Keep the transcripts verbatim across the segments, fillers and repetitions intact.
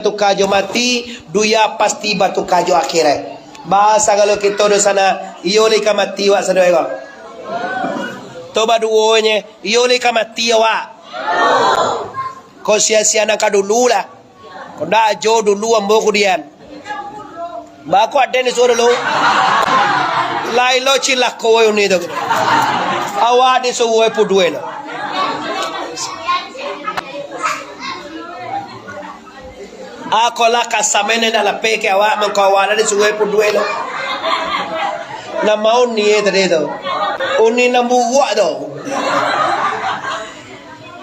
tuka jo mati, dunia pasti batuka jo akhirat. Baa sagalo kito dunsanak, iyo lai ka mati wak sadoe ko. To baduo nye, iyo lai ka mati awak. Ko sia-sia nan ka dulu lah. Ko ndak ajo dulu ambo kudian. Baa ko aden disuruah dulu. Lai lo cilako uni tu. Awak disuruah pudue lo. Ako lah kasam nan dak lapeh ka awak, mangko awak lah disuruah pudue lo. Nan ma uni tadi tu? Uni nan buruak tu.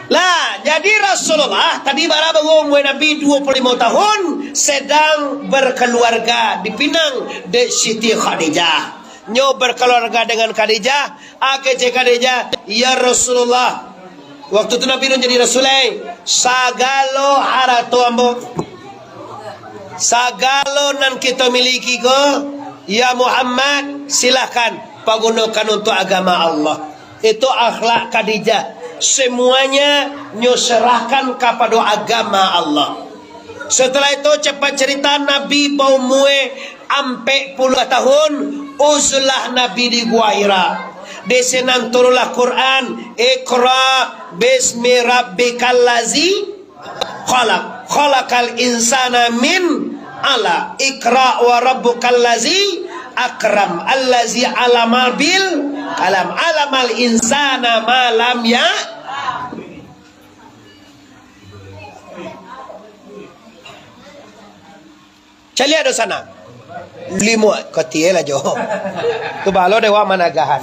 Lah, jadi Rasulullah tadi bara baru umua Nabi duo puluah limo tahun, sedang berkeluarga, dipinang dek Siti Khadijah. Nyo berkeluarga dengan Khadijah, a kecek Khadijah, "Ya Rasulullah, waktu tu Nabi alun jadi rasul, eh, sagalo harato ambo, sagalo nan kito miliki ko, ya Muhammad, silahkan pagunokan untuk agama Allah." Itu akhlak Khadijah. Semuanya nyo serahkan kapado agama Allah. Setelah itu, cepat cerita, Nabi baumua ampek puluah tahun, uzlah Nabi di Gua Hira. Di sinan turunlah Quran, "Iqra bismi rabbikal lazi khalaq, khalaqal insana min alaq, iqra wa rabbukal lazi akram, allazi alama bil kalam, alamal insana ma lam ya." Caliak do sanak. Limuak kotie lah jo. Tu balo dek wak managahan.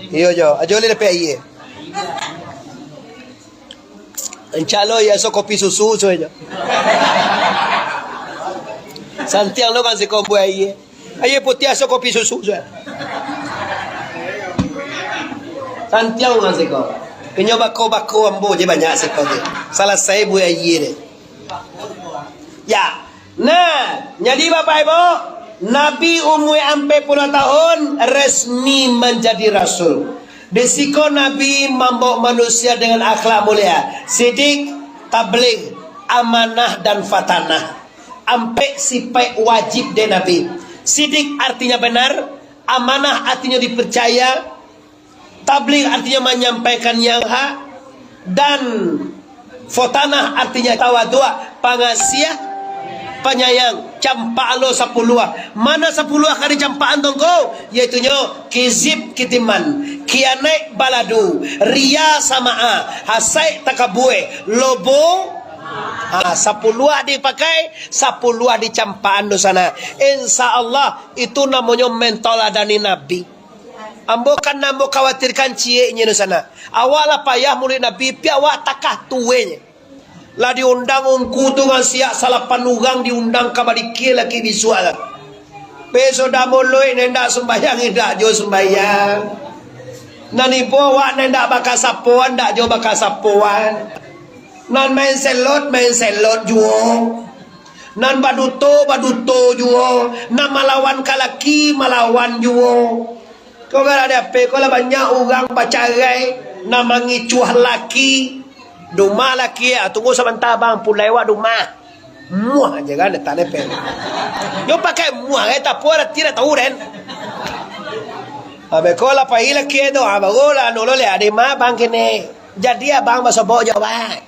Iyo jo, ajo li dapek aie. Insya Allah, iyo, so kopi susu, so aja. Santiang lo kan siko buek aie. Aie putiah so kopi susu, so. Santiang lo kan siko. Inyo bako-bako ambo je banyak siko je. Salasai buek aie deh. Ya. Nah, jadi Bapak Ibu, Nabi umua ampek puluah tahun resmi manjadi rasul. Di siko Nabi mambaok manusia dengan akhlak mulia, sidik, tabligh, amanah, dan fatanah. Ampek sipaik wajib dek Nabi. Sidik artinya benar, amanah artinya dipercaya, tabligh artinya manyampaikan yang hak, dan fatanah artinya tawaduak, pangasiah, panyayang, campakan lo sapuluah. Mana sapuluah ka dicampakan tu ngko? Yaitunyo kizib kitiman, kianaik baladu, riya sama'a, hasaik takabua, lobo. Ha, sapuluah dipakai, sapuluah dicampakan tu sanak. Insya Allah, itu namonyo mentaladani Nabi. Ambo kan ambo khawatirkan cieknyo di sanak. Awak lah payah muluik Nabi, pi awak takah tuenyo. Lah diundang ungku tu ngan siak salapan urang diundang ka badikia laki bisuak lah. Pe sudah muluik nan indak sumbayang, indak jo sumbayang. Nan ibo awak nan indak bakasapoan, indak jo bakasapoan. Nan main selot, main selot juo. Nan baduto, baduto juo. Nan malawan ka laki, malawan juo. Ko gara di ape ko lah banyak urang bacarai, nan mangicuah laki. Dumah laki, ah, tunggu sabanta abang, pulai wak dumah. Muah aja kan, tak nepel. Yo pakai muah, eh, tak apa, rati tak tahu, den. Abang ko lah pai laki tu, ah, baru lah anu lo liak, di ma abang kini. Jadi abang basobok jo awak.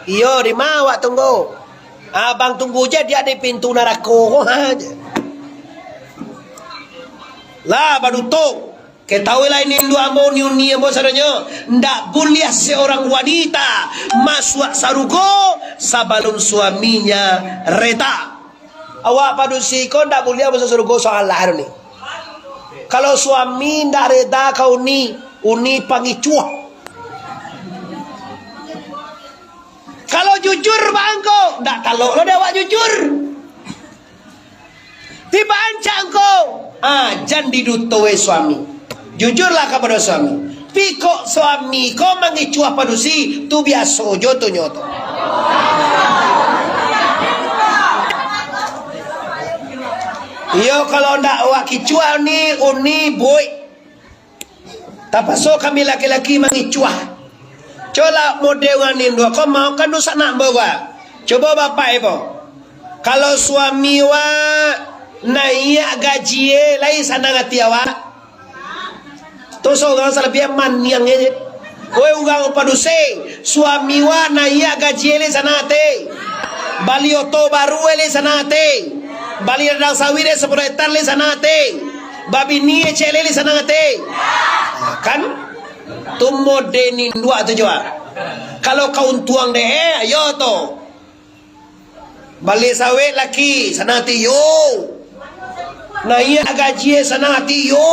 Iyo, di ma awak tunggu? Abang tunggu je dia di pintu narako ko, ha, je. Lah, baduto. Ketahuilah ini induak ambo, uni-uni ambo sadonyo, ndak buliah seorang wanita masuak sarugo sabalum suaminya reda. Awak padusi ko ndak buliah masuak sarugo, soalah ni. Kalau suami ndak reda ka uni, uni pangicuah. Kalau jujur bangko, ndak talok lo dek awak jujur. Tibo ancak ngko, ah, jan diduto we suami. Jujurlah kapado suami. Pi kok suami ko mangicuah padusi, tu biaso jo tu nyo tu. Iyo, kalau ndak awak kicuah ni, uni buik. Tapaso kami laki-laki mangicuah. Colah model urang induak ko, mau kan dusak nak bawa. Cubo bapak ibu. Kalau suami wak naiak gajie, lai sanang ati awak? Tu surang salabiah maniang je. Woi urang padusi, suami wak naiak gajie lai sanang ati? Bali oto baru lai sanang ati? Bali radang sawit lai sapuluah hektar lai sanang ati? Babini cek lai sanang ati? Ah, kan? Tu model induak tu jua. Kalau kauntuang dek, eh, ayo tu. Bali sawit laki, sanang ati yo. Naiak gajie, sanang ati yo.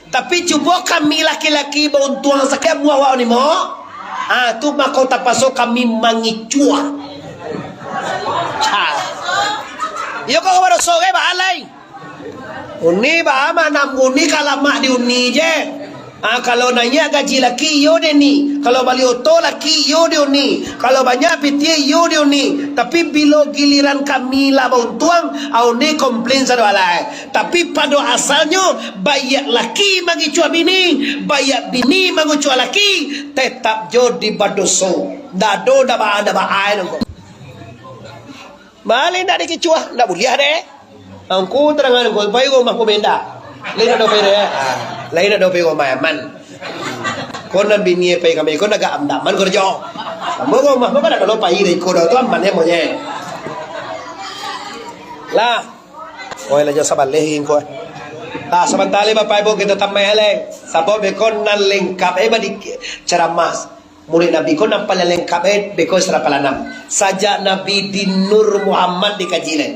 Tapi cubo kami laki-laki bauntuang sakian buah wak ni mo. Ah, tu mako tapaso kami mangicuah. Ha. Yo kok badoso gai baalai. Uni baa manam uni kalamak di uni je. Ah, kalau naiak gaji laki, iyo dek ni. Kalau bali oto laki, iyo dek uni. Kalau banyak pitih, iyo dek uni. Tapi bilo giliran kami lah bauntuang, ah, uni komplain sado alai. Tapi pado asalnyo, baiak laki mangicuah bini, baiak bini mangicuah laki, tetap jo di badoso. Ndak ado, ndak baa, ndak baa nangko. Bali ndak dikicuah, ndak buliah deh. Angku tarangan ko, pai rumah ko benda. Lain ado pai deh. Lain ado pai rumah aman. Ko nan bini pai kami, ko nagak amdaman kerjo. Ambo rumah ko kada kalau pai dari ko tu aman ya monye. Lah. Oi lah jo sabaleh ingko. Lah sabanta lai Bapak Ibu kita tambah lai. Sabab beko nan lengkap eh badi ceramah. Murid Nabi ko nan paliang lengkap eh, beko Surah Al-Anam. Sajak Nabi di Nur Muhammad dikaji lai.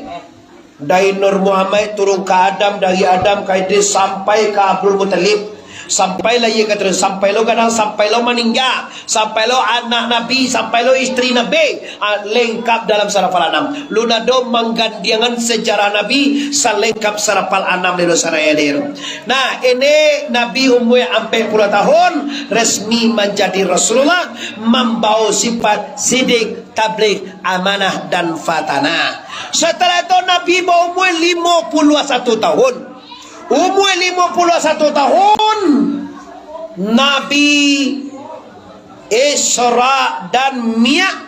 Dari Nur Muhammad turun ka Adam, dari Adam ka Idris sampai ka Abdul Muttalib. Sampai lahia ka turun, sampai lo gadang, sampai lo maningga, sampai lo anak Nabi, sampai lo isteri Nabi. Ah, lengkap dalam Surah Al-Anam. Lunado manggandiangan sejarah Nabi salengkap Surah Al-Anam di dosa raya dir. Nah, ini Nabi umur ampek puluah tahun, resmi manjadi Rasulullah, mambawa sifat sidik, tabligh, amanah, dan fatanah. Setelah itu Nabi baumur lima puluh satu tahun. Umur lima puluh satu tahun, Nabi Isra dan Mi'raj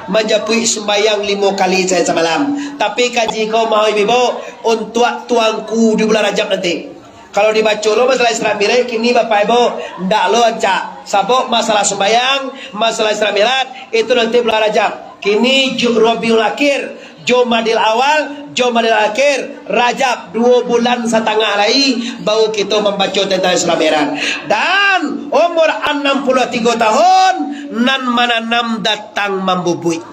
manjapuik sumbayang limo kali sahari samalam. Tapi kaji ko mau ibu-ibu, untuak tuangku di bulan Rajab nanti. Kalau dibaco lo masalah Isra Mi'raj, kini Bapak Ibu, ndak lo ancak. Sabab masalah sumbayang, masalah Isra Mi'raj, itu nanti bulan Rajab. Kini Ju-, Rabiul Akhir, Jumadil Awal, Jumadil Akhir, Rajab, duo bulan satangah lai, baru kito mambaco tentang Isra Mi'raj. Dan umur anam puluah tigo tahun, nan mananam datang mambubuik.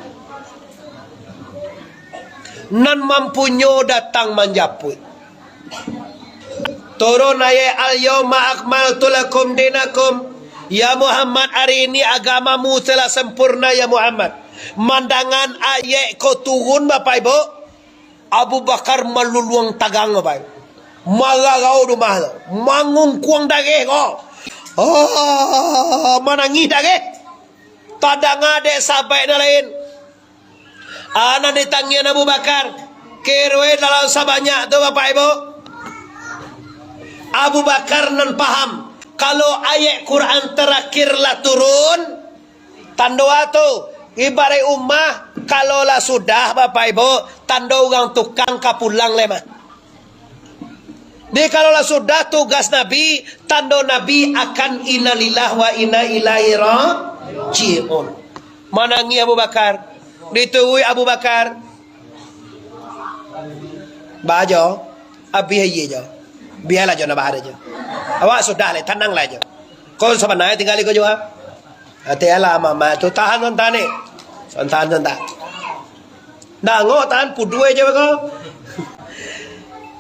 Nan mampunyo datang manjapuik. Turun ayat, "Al-yauma akmaltu lakum dinakum." Ya Muhammad, hari ini agamamu telah sempurna, ya Muhammad. Mandangan ayat ko turun, Bapak Ibu, Abu Bakar maluluang tagang, Bapak Ibu. Mararau dumah tu. Mangungkuang dareh ko. Ah, manangih dareh. Tadanga dek sahabat nan lain. Ah, nan ditangian Abu Bakar. Kiruik dalam sabanyak tu, Bapak Ibu. Abu Bakar nan paham. Kalau ayat Quran terakhir lah turun, tando tu, ibarat umah, kalau lah sudah, Bapak Ibu, tando urang tukang ka pulang lai mah. Jadi, kalau lah sudah tugas Nabi, tando Nabi akan innalillahi wa inna ilaihi raji'un. Manangih Abu Bakar, dituruik Abu Bakar. Ba jo, abih aia jo. Bialah jo, nabah jo. Awak sudah lai, tanang lai jo. Kau sabananyo tinggal iko jua. Ati alah, mama tu tahan, tahan ni. Tahan, tahan. Ndak angok tahan, puduai je ko.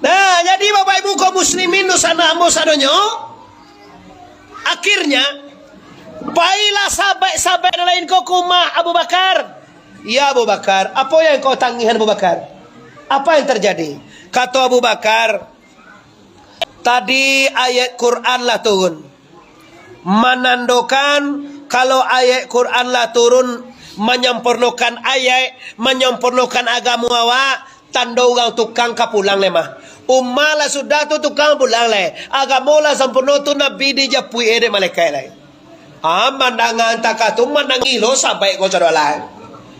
Nah, jadi Bapak Ibu kaum muslimin, dunsanak ambo sadonyo, akhirnya, pailah sahabat-sahabat nan lain ko ka rumah Abu Bakar. "Ya Abu Bakar, apa yang kau tangihan, Abu Bakar? Apa yang terjadi?" Kato Abu Bakar, "Tadi ayat Quran lah turun, manandokan kalau ayat Quran lah turun, manyampurnokan ayat, manyampurnokan agamo awak, Tando urang tukang ka pulang lai mah. Umah lah sudah tu tukang pulang lai. Agamo lah sampurno tu Nabi dijapuik dek malaikat lai. Ah, mandanga takah tu manangih lo sabaik ko sadolah.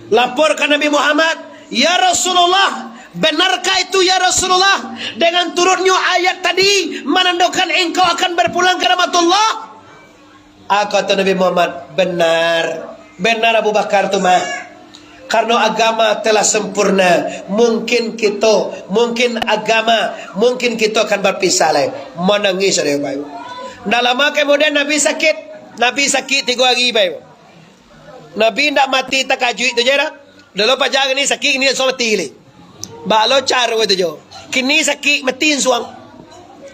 Lapor ka Nabi Muhammad, "Ya Rasulullah, benarkah itu ya Rasulullah? Dengan turunnya ayat tadi menandakan engkau akan berpulang ke rahmatullah?" Ah, kata Nabi Muhammad, "Benar. Benar Abu Bakar tu mah. Karena agama telah sempurna. Mungkin kita, mungkin agama, mungkin kita akan berpisah lai." Manangih sadolah, Bapak. Ndak lama kemudian Nabi sakit. Nabi sakit tiga hari, Bapak. Nabi ndak mati takajuik tu je dah. Dulu paja kini sakik, kini langsung mati lai. Bak lo caro tu jo. Kini sakik, mati suang.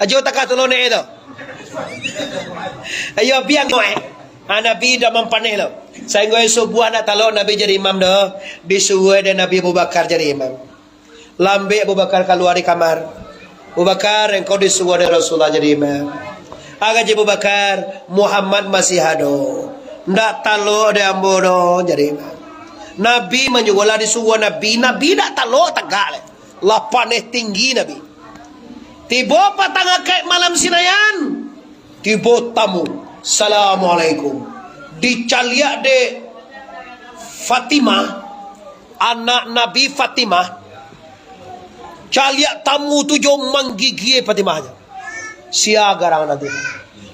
Ajo takah tulun e tu. Ayo biang ko eh. Ah, Nabi dah mampaneh lo. Sainggo subuah ndak talok Nabi jadi imam doh. Disuruah dek Nabi Abu Bakar jadi imam. Lambek Abu Bakar kalua di kamar. "Abu Bakar, engkau disuruah dek Rasulullah jadi imam." Agak Abu Bakar, "Muhammad masih ado. Ndak talok dek ambo doh jadi imam." Nabi manyuruah lah disuruah Nabi. Nabi ndak talok tagak lai. Lah paneh tinggi Nabi. Tibo patang akaik malam Sinayan. Tibo tamu. "Assalamualaikum." Dicaliak dek Fatimah, anak Nabi Fatimah. Caliak tamu tu jo manggigia Fatimah nyo. Sia garang nanti.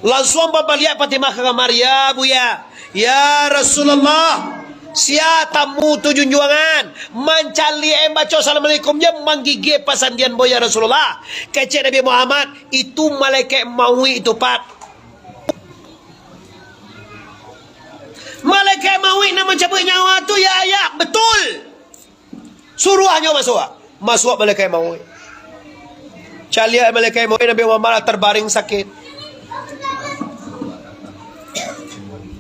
Lansuang babaliak Fatimah ka kamar, "Ya Buya, ya Rasulullah, sia tamu tu junjuangan, mancaliak e baco assalamualaikum je manggigia pasandian ambo ya Rasulullah." Kecek Nabi Muhammad, "Itu malaikat mauik tu, Pat. Malaikat mauik nan mancabuik nyawa tu, ya, ya, betul." Suruah nyo masuak. Masuak malaikat mauik. Caliak malaikat mauik, Nabi Muhammad lah terbaring sakit.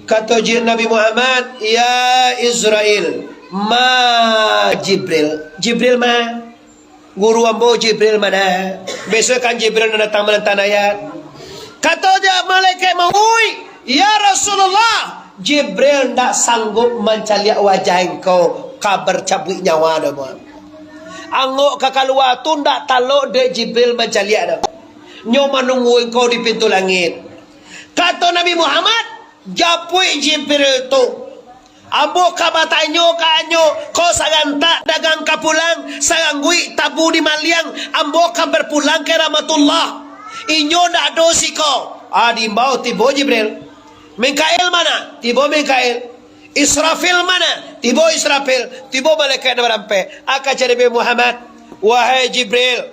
Kato Ji-, Nabi Muhammad, "Ya Israel, ma Jibril?" Jibril ma? Guru ambo Jibril ma? Bisuak kan Jibril nan datang manantan ayat. Kato jo malaikat mauik, "Ya Rasulullah, Jibril ndak sanggup mancaliak wajah engkau ka bacabuik nyawa doh, Muhammad. Angok ka kalua tu ndak talok dek Jibril mancaliak doh. Nyo manunggu engkau di pintu langit." Kato Nabi Muhammad, "Japuik Jibril tu. Ambo ka batanyo ka inyo, ko sagantak dagang ka pulang, sarangguik tabu di maliang, ambo ka bapulang ka rahmatullah. Inyo ndak ado siko." Ah, diimbau, tibo Jibril. "Mikail mana?" Tibo Mikail. "Israfil mana?" Tibo Israfil. Tibo malaikat nan barampek. Aka cari Nabi Muhammad, "Wahai Jibril,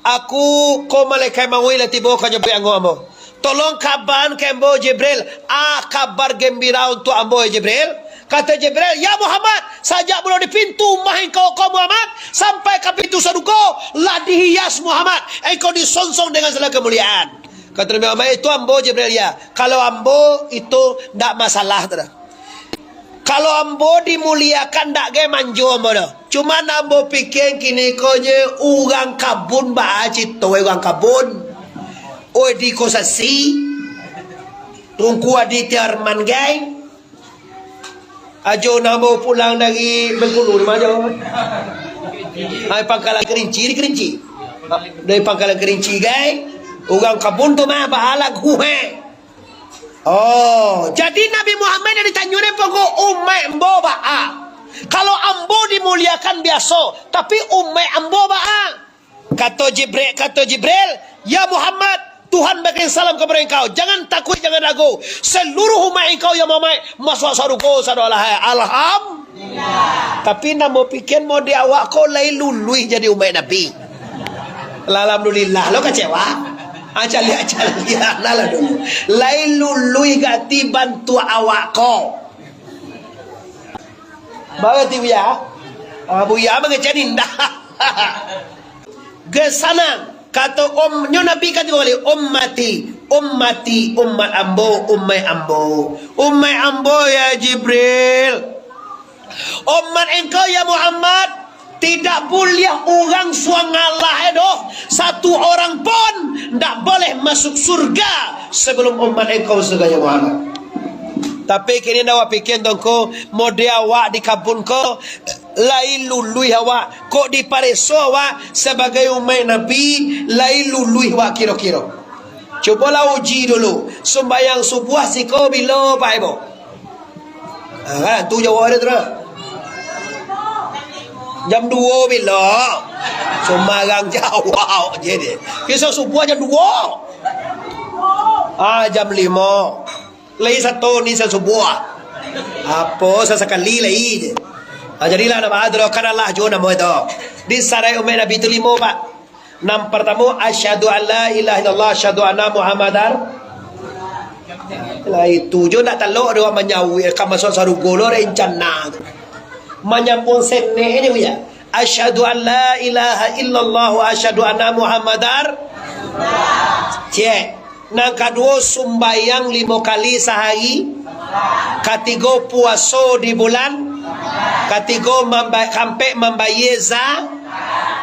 aku ko malaikat mauik lah tibo ka japuik angok ambo. Tolong kabakan ka ambo, Jibril, ah, kabar gembira untuak ambo, ya Jibril." Kato Jibril, "Ya Muhammad, sajak mulo di pintu umah engkau ko Muhammad, sampai ka pintu sarugo, lah dihias Muhammad, engkau disonsong dengan segala kemuliaan." Kato Nabi Muhammad, "Itu ambo, Jibril, ya. Kalau ambo, itu ndak masalah tu dah. Kalau ambo dimuliakan, ndak gai manjo ambo doh. Cuman ambo pikia kini ko je urang kabun baa cito, urang kabun. Oi, di ko sasi, Tungku Adi Tiarman gai. Ajo nan ambo pulang dari Bengkulu tu mah jo. Ai, Pangkalan Kerinci, di Kerinci. Dari Pangkalan Kerinci gai, urang kabun tu mah baa lagu, he." Oh, jadi Nabi Muhammad nan ditanyo ni pokok umaik ambo baa. Kalau ambo dimuliakan biaso, tapi umaik ambo baa. Kato Jibril, kato Jibril, "Ya Muhammad, Tuhan bakirim salam kepada engkau. Jangan takut, jangan ragu. Seluruh umaik engkau, ya Muhammad, masuak sarugo sadolah." Alhamdulillah. Tapi nan ambo pikia mo di awak ko lai luluih jadi umaik Nabi. Alhamdulillah, lo kecewa. Ah, caliak-caliak nah lah dulu. Lai luluih gati bantuak awak ko. Barati Buya? Ah, Buya mangecek indak. Ge sanang. Kato om, nyo Nabi kan tigo kali, "Ummati, ummati, umat ambo, umaik ambo." "Umaik ambo, ya Jibril. Umat engkau, ya Muhammad, tidak buliah urang suang alah e doh. Satu orang pun ndak boleh masuk surga sebelum umat engkau surga, ya Muhammad." Tapi kini ndak awak pikia tongko, model awak di kabun ko, lai luluih awak, kok dipareso awak sabagai umaik Nabi, lai luluih awak kiro-kiro. Cubolah uji dulu, sumbayang subuah siko bilo, Pak Ibu? Ha, kan, tu jawab dia tu dah. Jam duo bilo. Sumarang jawab je dia. Kiso subuah jam duo. Ah, jam limo. Lai sato ni sasubuah. Apo sasakali lai je. Ha, jadilah nama tu, kan Allah jo namo itu. Di sarai umaik Nabi tu limo, Pak. Nan partamo, asyhadu an la ilaha illallah, asyhadu anna Muhammadar. Lah itu jo ndak talok doh manyauik ka masuak sarugo lo rencana tu. Manyambung senek je buya. Asyhadu an la ilaha illallah wa asyhadu anna Muhammadar. Cek. Nan kaduo, sumbayang limo kali sahari. Katigo, puaso di bulan. Katigo, mamba-, kampek mambayie za-,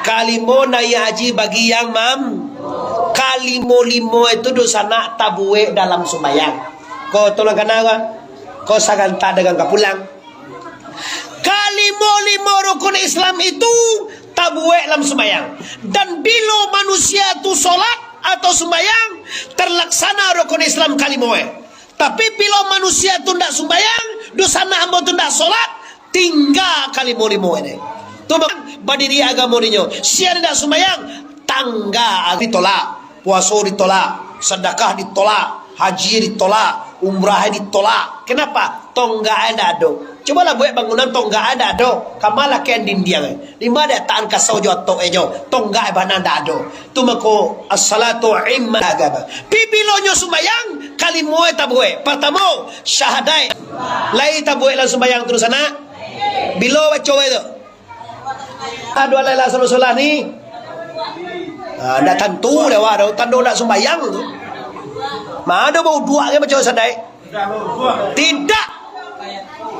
kalimo, naiak haji bagi yang mam-, kalimo-limo itu dunsanak tabuek dalam sumbayang. Ko tolong kana ko, ko saganta dagang ka pulang. Kalimo-limo rukun Islam itu tabuek dalam sumbayang. Dan bilo manusia tu solat atau sumbayang, terlaksana rukun Islam kalimo e. Tapi, bilo manusia tu ndak sumbayang, dunsanak ambo tu ndak solat, tingga kalimo-limo e. Tu mah badiri agamo dinyo. Sia ndak sumbayang, tangga ditolak. Puaso ditolak, sadakah ditolak, haji ditolak, umrah ditolak. Kenapa? Tonggak e ndak ado. Cubolah buek bangunan, tonggak e ndak ado. Kamalah ken dindiang e. Di ma dek taan kasau jo atok e jo. Tonggak e bana ndak ado. Tu mako, as-salatu imma agama. Pi bilonyo sumbayang, kalimo e tabuek. Partamo, syahadaik. Lai tabuek dalam sumbayang tu dunsanak? Bilo baco e tu? Asyhadu an la ilaha illallah ni. Ah, ndak tantu dek awak tu, tando ndak sumbayang tu. Ma ado bauduak ke baco sadai? Tidak.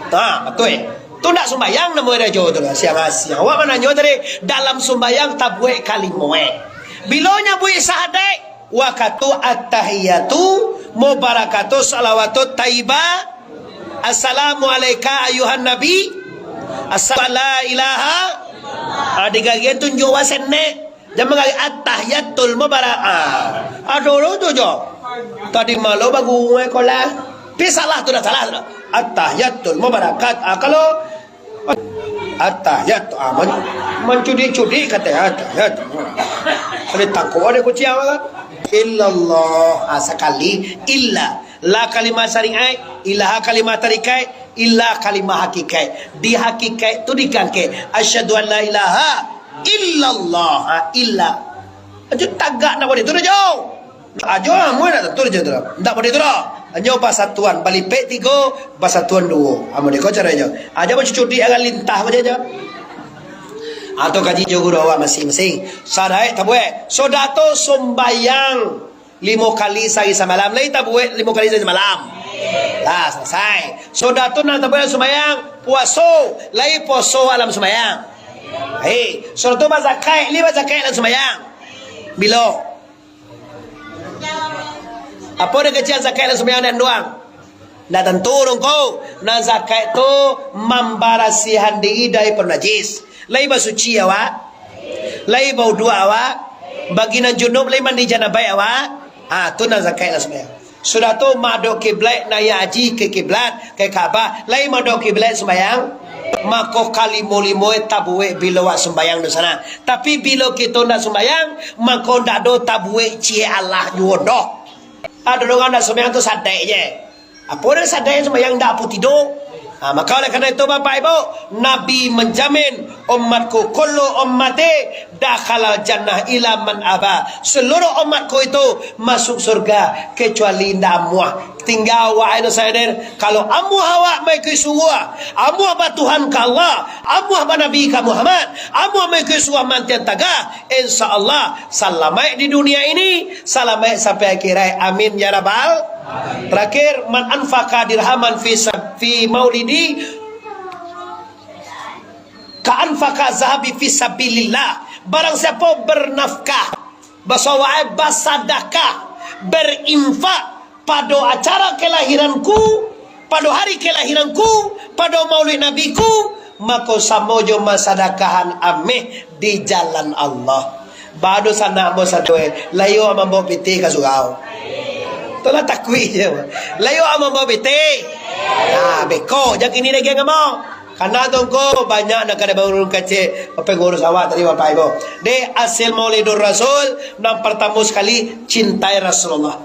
Ha, betul. Tu ndak sumbayang namo e jo tu lah, siang-siang. Awak mananyo tadi, dalam sumbayang tabuek kalimo e. Bilo nyabuik sahadaik, Wakatu attahiyatu mubarakatu salawatu thayyibah. Assalamu alaika ayuhan nabi. Assalamu la ilaha. Ah, digagian tunjuk wasen ne. Jangan manggagian attahiyatul mubarak. Ah, ado lo tu jo. Tadi malo bagungai kolah. Pi salah tu dah, salah tu dah. Attahiyatul mubarakat. Ah, kalau Attahiyat, ah, man-, mancudi-cudi kato attahiyat. Ada tangkok ada kuciang kan? Illallah, ah, sakali, illa. La kalimah syariat, ilaha kalimah tarikat, illa kalimah hakikat. Di hakikat tu dikangkek. Asyhadu an la ilaha illallah, ah, illa. Ajo tagak nak bodi tu dah jauh. Ajo amuah ndak tantu jo tu. Ndak bodi tu doh. Hanyo basatuan balipek tigo, basatuan duo. Amuah deko caronyo. Ajo bacucudik agan lintah baco jo. Atau kaji jo guru awak masing-masing. Sadaik tabuek. Sudah tu sumbayang limo kali sahari samalam. Lai tabuek limo kali sahari samalam. Lah, salasai. Sudah tu nan tabuek sumbayang, puaso. Lai puaso alam sumbayang. Hei, sudah tu bazakat, lai bazakat alam sumbayang. Bilo? Apo nan kecek zakat nan sumbayang nan duang? Ndak tantu dong ko. Nan zakat tu mambarasiahan diri dari panajis. Lai basuci awak? Lai bauduak awak? Bagi nan junub lai mandi janabaik awak? Ha, tu nan zakat nan sumbayang. Sudah tu madok kiblat, naiak aji ka kiblat, ka Ka'bah. Lai madok kiblat sumbayang? Mako kalimo-limo e tabuek bilo wak sumbayang tu sana. Tapi bilo kito ndak sumbayang, mako ndak do tabuek ciek alah juo doh. Ado urang ndak sumbayang tu sadek je. Apo nan sadek sumbayang ndak apo tido? Ha, maka oleh karena itu, Bapak Ibu, Nabi menjamin, "Umatku, kullu ummati dakhalal jannah illa man aba." Seluruh umatku itu masuk surga kecuali ndak amuah. Tingga awak eno sadar, kalau amuah awak maikuik suruah, amuah batuhan ka Allah, amuah banabi ka Muhammad, amuah maikuik suruah mantian tagah, insya Allah salamaik di dunia ini, salamaik sampai akhirat. Amin ya rabbal. Terakhir, man anfaqa dirhaman fi sab-, fi maulidi, ka anfaqa zahabi fi sabilillah. Barang siapa bernafkah, basawaai, basadakah, berinfak pado acara kelahiranku, Pado hari kelahiranku, pado maulid Nabiku, mako samo jo masadakahan ameh di jalan Allah. Bado sanak ambo sado, eh, layok ambo pitih ka surau. Tolah takuik je. Layok ambo pitih. Nah, beko, jan kini dagiang ambo. Kana tu ngko banyak nan kada bangun kacek, pengurus awak tadi, Bapak Ibu. Dek, hasil Maulidur Rasul, nan partamo sakali, cintai Rasulullah.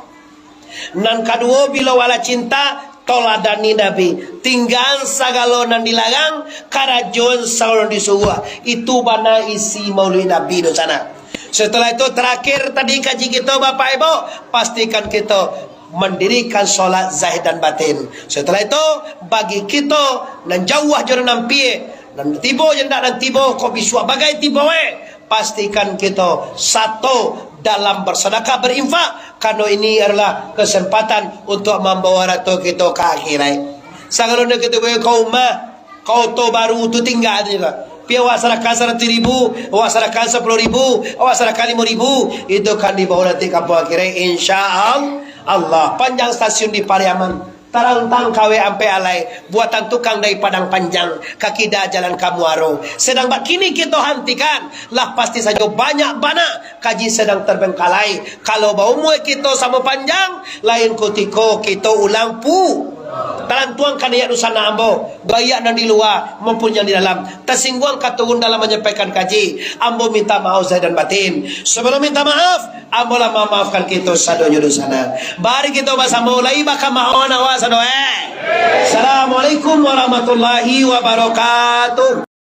Nan kaduo, bilo walah cinta, toladani Nabi. Tinggaan sagalo nan dilarang, karajoan sagalo nan disuruah. Itu bana isi Maulid Nabi tu sanak. Setelah itu, terakhir tadi kaji kito, Bapak Ibu, pastikan kito mandirikan sholat zahir dan batin. Setelah itu, bagi kito nan jauah jo nan ampia, nan tibo jo ndak nan tibo, kok bisuak bagai tibo, eh, pastikan kito sato dalam bersedekah, berinfak, karena ini adalah kesempatan untuk mambawa harato kito ka akhirat. Sagalo nan kito bawa ka umah, ka oto baru tu tingga tu juo. Pi awak sadakah saratuih ribu, awak sadakah sapuluah ribu, awak sadakah limo ribu, itu kan dibawa nanti ka kampuang akhirat, insya Allah. Panjang stasiun di Pariaman. Tarantang kawek ampek alai, buatan tukang dari Padang Panjang, ka kida jalan ka Muaro. Sedang bakini kito hantikan, lah pasti sajo banyak bana kaji sedang terbengkalai. Kalau baumua kito samo panjang, lain kutiko kito ulang pu-, talantuang ka niat dunsanak ambo, baiak nan di lua maupun yang di dalam. Tasingguang ka turun dalam manyampaikan kaji, ambo minta maaf zahir dan batin. Sabalum minta maaf, ambo lah mamaafkan kito sadonyo dunsanak. Mari kito basamo lai bakamaohan awak sado, eh. Assalamualaikum warahmatullahi wabarakatuh.